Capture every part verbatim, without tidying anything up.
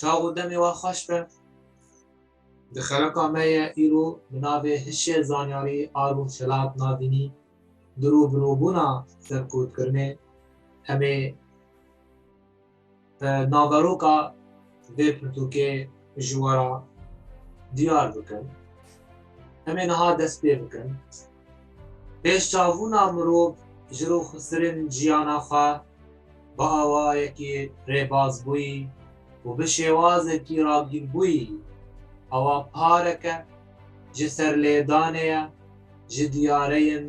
Çax û demê we xweş be. Di xeleka me ye îro bi navê Hişê Zanyarî a Rojhilat Navînî di rûbirûbûna serkotkirinê em ê, e, naveroka vê pirtûkê ji we re diyar bikin. Em ê niha dest pê bikin. Pêşçavbûna mirov ji rûxistirên jiyana xwe bi awayekî rêbazbûyî û bi şêwazekî ragîrbûyî, ewa pareke ji serlêdanê ye ji diyareyên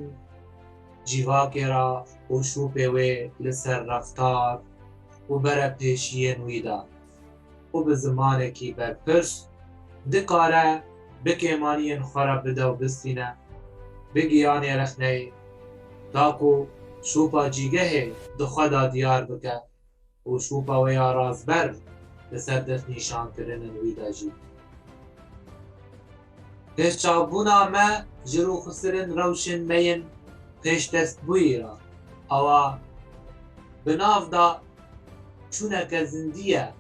civakê re û şûpê wê li ser reftar û berepêşiyên wî de û bi zimanekî berpirs dikare bi kêmaniyên xwe re bide û bistîne, bi giyanê rexneyê, da ku şûpa cîgehê di xwe de diyar bike û şûpa wê ya razber li ser destnîşankirinên wî de jî. Pêşçavbûna me ji rûxistirên rewşên me yên pêşdestbûyî re, ewa bi nav de çûneke zindî ye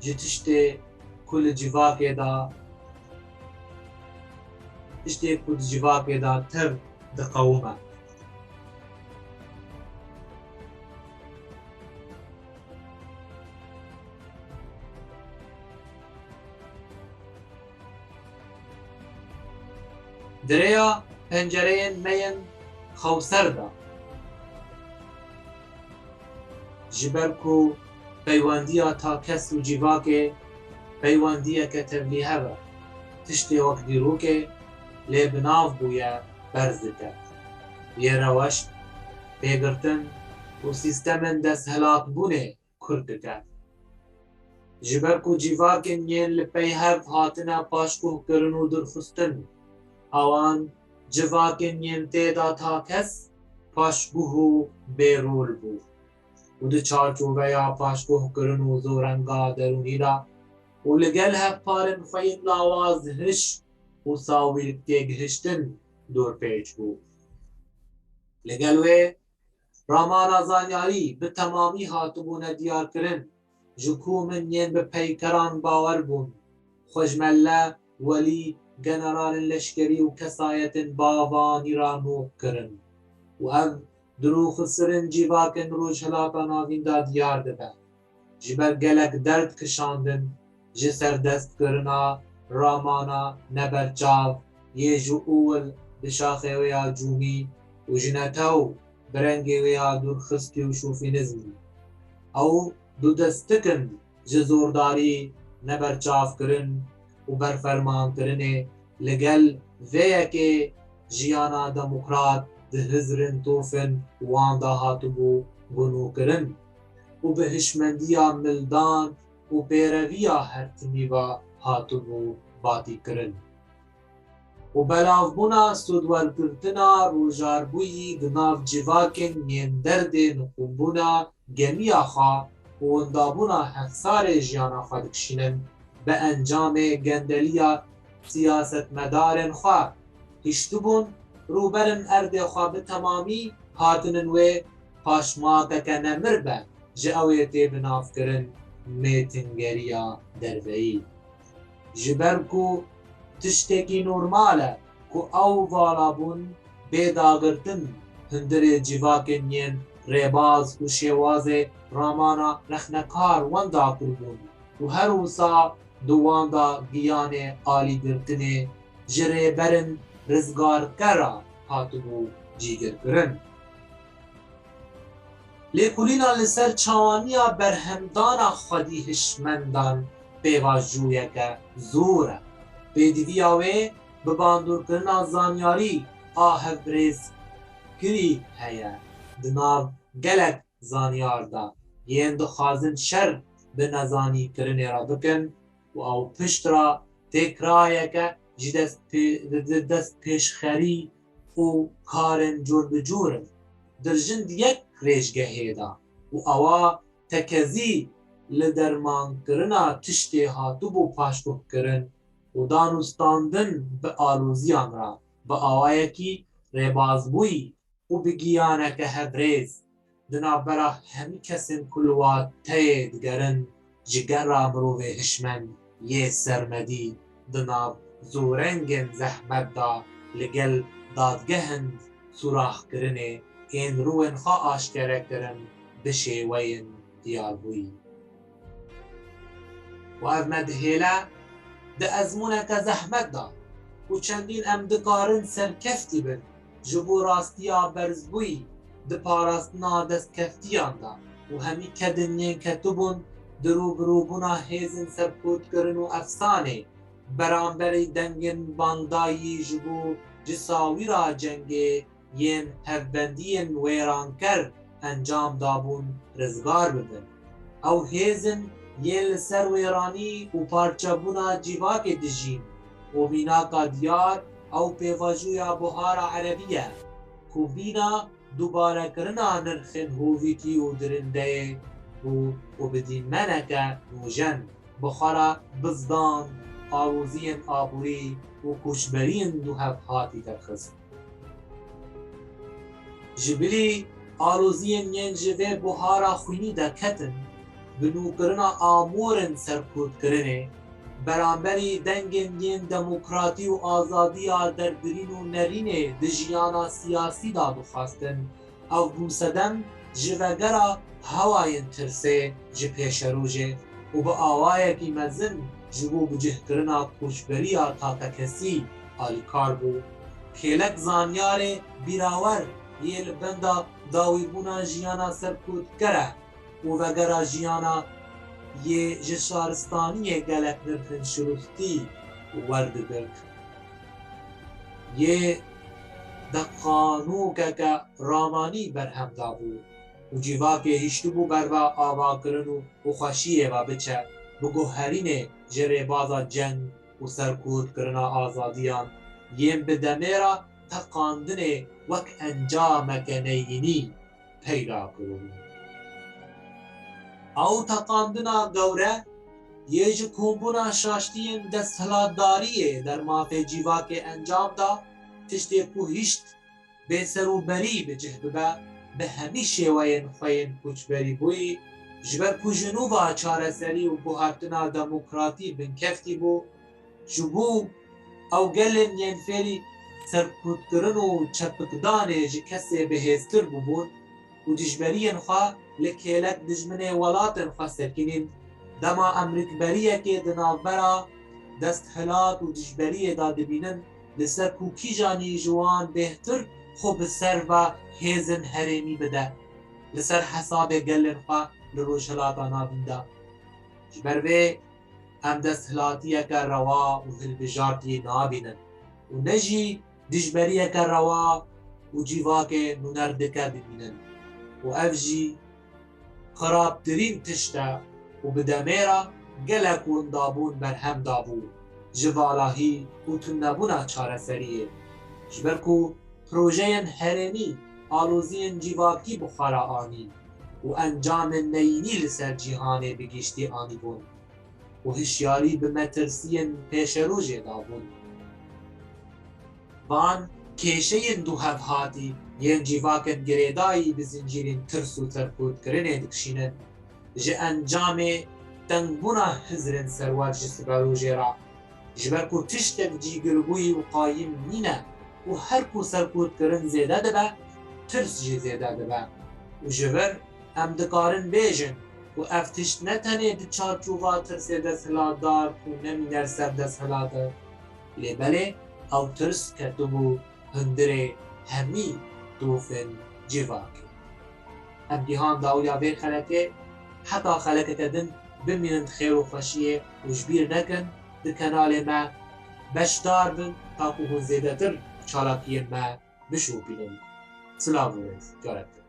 ji tiştê ku li civakê de, tiştê ku di civakê de tev diqewime. Di rêya pencereyên me yên xewser de, ji ber ku peywendiya takes û civakê peywendiyeke tevlîhev e, tiştê wek dîrokê lê bi nav bûye berz dike. Yê reweşt, pêgirtin û sîstemên desthilatbûnê kurt dike. Ji ber ku civakên yên li pey hev hatine paşguhkirin û dûrxistin, ewan civakên yên tê de takes, paşguh û bêrol bû û di çarçoveya paşguhkirin û zorenga derûnî de û li gel hevparên xwe yên lawaz hiş û sawî têgihiştin dorpêç bû. Li gel wê, ramana zanyarî bi temamî hatibûne diyarkirin, ji ku min yên bi peykeran bawer bûn, xwe ji melle, welî, generalên leşkerî û kesayetên bavanî re nû kirin û ev di rûxistirên civakên Rojhilata Navîn de diyar dibe. Ji ber gelek derd kişandin, ji serdestkirina ramana neberçav yê ji ûl di şaxê wê ya cûmî û ji netew bi rengê wê ya dûrxistî û şofînizmî. Ew dûdestik in ji zordarî, neberçavkirin û berfermankirinê, li gel vê yekê jiyana demokrat di hizrên tofên wan de hatibû gunûkirin û bi hişmendiya mildan û pêreviya her timî ve hatibû batîkirin. Û belavbûna sûdwergirtina rojarbûyî di nav civakên yên derdê niqûmbûna gemiya xwe û windabûna hevsarê jiyana xwe dikişînin, bi encamê gendeliya siyasetmedarên xwe hiştibûn, rûberin erdê xwe bi temamî hatinin wê paşmakeke nemir be ji ew ê tê binavkirin mêtingeriya derveyî. Ji ber ku tiştekî normal e ku ew vala bûn bê dagirtin hundirê civakên yên rêbaz û şêwazê ramana rexnekar wenda kiribûn û her wisa di wan de giyanê alîgirtinê ji rêberên rizgarker re hatibû cîgirkirin. Lêkolîna li ser çawaniya berhemdana xwedî hişmendan pêvajoyeke zor e. Pêdiviya wê bi bandorkirina zanyarî a hevbirêzkirî heye di nav gelek zanyar de. yên dixwazin şer bi nezanîkirinê re bikin û ew pişt re têkrayeke ji dest pê-, di dest pêşxerî û karên cûr bi cûr in. Dirjin di yek rêjgehê de û ewa tekezî li dermankirina tiştê hatibû paşguhkirin û dan û standin bi aloziyan re bi awayekî rêbazbûyî û bi giyaneke hevrêz di navbera hemî kesên ku li wateyê digerin ji gera mirovê hişmend yê sermedî di nav zorengên zehmet de li gel dadgehên sûraxkirinê ên rûyên xwe aşkere kirin bi şêweyên diyarbûyî. Û ev me dihêle di ezmûneke zehmet de ku çendîn em dikarin serkeftî bin ji bo rastiya berzbûyî di parastina destkeftiyan de û hemî kedên yên ketibûn di rûbirûbûna hêzên serkûtkirin û efsanê beramberî dengên bangdayî ji bo cisawîra cengê yên hevbendiyên wêranker encam dabûn rizgar bibin. Ew hêzin yên li ser wêranî û parçebûna civakê dijîn û mînaka diyar ew pêvajoya buhara erebî ye ku mîna dubarekirina nirxên hovîtî û dirindeyê bû û bi dîmeneke nûjen bi xwe re bizdan, aloziyên aborî û koçberiyên duhevhatî derxist. Ji bilî aloziyên yên ji vê buhara xwînî derketin, binûkirina amûrên serkûtkirinê, beramberî dengên yên demokratî û azadiya derbirîn û nerînê di jiyana siyasî de bixwestin, ev bû sedem ji vegera hewayên tirsê ji pêşerojê û bi awayekî mezin ji bo bicihkirina koçberiya takekesî alîkar bû. Kêlek zanyarê bîrawer yê li benda dawîbûna jiyana serkûtkere û vegera jiyana yê ji şaristaniyê gelek nirxên şirûftî werdigirt. Yê deqanûkeke ramanî berhem dabû û cîvakê hiştibû berva avakirin û, û xweşiyê ve biçe, biguherînê ji rêbaza ceng û serkûtkirina azadiyan yên bi demê re teqandinê wek encameke neyînî peyda kiribû. Ew teqandina gewre yê ji kombûna şaştiyên desthilatdariyê der mafê cîvakê encam da, tiştê ku hişt bêserûberî bi cih bibe, bi hemî şêweyên xwe yên koçberîbûyî, ji ber ku ji nû ve çareserî û guhertina demokratî binkeftî bû, ji bo ew gelên yên fêrî serkûtkirin û çepikdanê ji kesê bihêztir bûbûn û dijberiyên xwe li kêlek dijminê welatên xwe sekinîn, dema em rikberiyekê di navbera desthilat û dijberiyê de dibînin, li ser ku kîjanî ji wan bêhtir xwe bi ser ve hêzên herêmî bide, li ser hesabê gelên xwe li Rojhilata Navîn de. Ji ber vê em desthilatiyeke rewa û hilbijartî nabînin û ne jî dijberiyeke rewa û cîvakê nûnerdike dibînin û ev jî xirabtirîn tişt e û bi demê re gelek windabûn berhem dabû ji valahî û tunebûna çareseriyê. Ji ber ku projeyên herêmî aloziyên cîvakî bi xwe re anîn û encamên neyînî li ser cîhanê bi giştî anîbûn û hişyarî bi metirsiyên pêşerojê dabûn. Van kêşeyên duhevhatî yên cîvakên girêdayî bi zincîrên tirs û serkûtkirinê dikişînin, ji encamê tengbûna hizrên serwer ji siberojê re, ji ber ku tiştek cîgiribûyî û qayîm nîne û her ku serkûtkirin zêde dibe, tirs jî zêde dibe û ji vir em dikarin bêjin ku ev tişt ne tenê di çarçova tirsê desthilatdar û nemîner ser desthilat e, lê belê ew tirs ketibû hundirê hemî dofên civakê. Em gihan dawiya vê xelekê, heta xelekeke din bimînin di xêr û xweşiyê û ji bîr nekin di kanalê me beşdar bin, ta ku hûn zêdetir çalakiyên me bişopînin. Silav û rêz, careke din.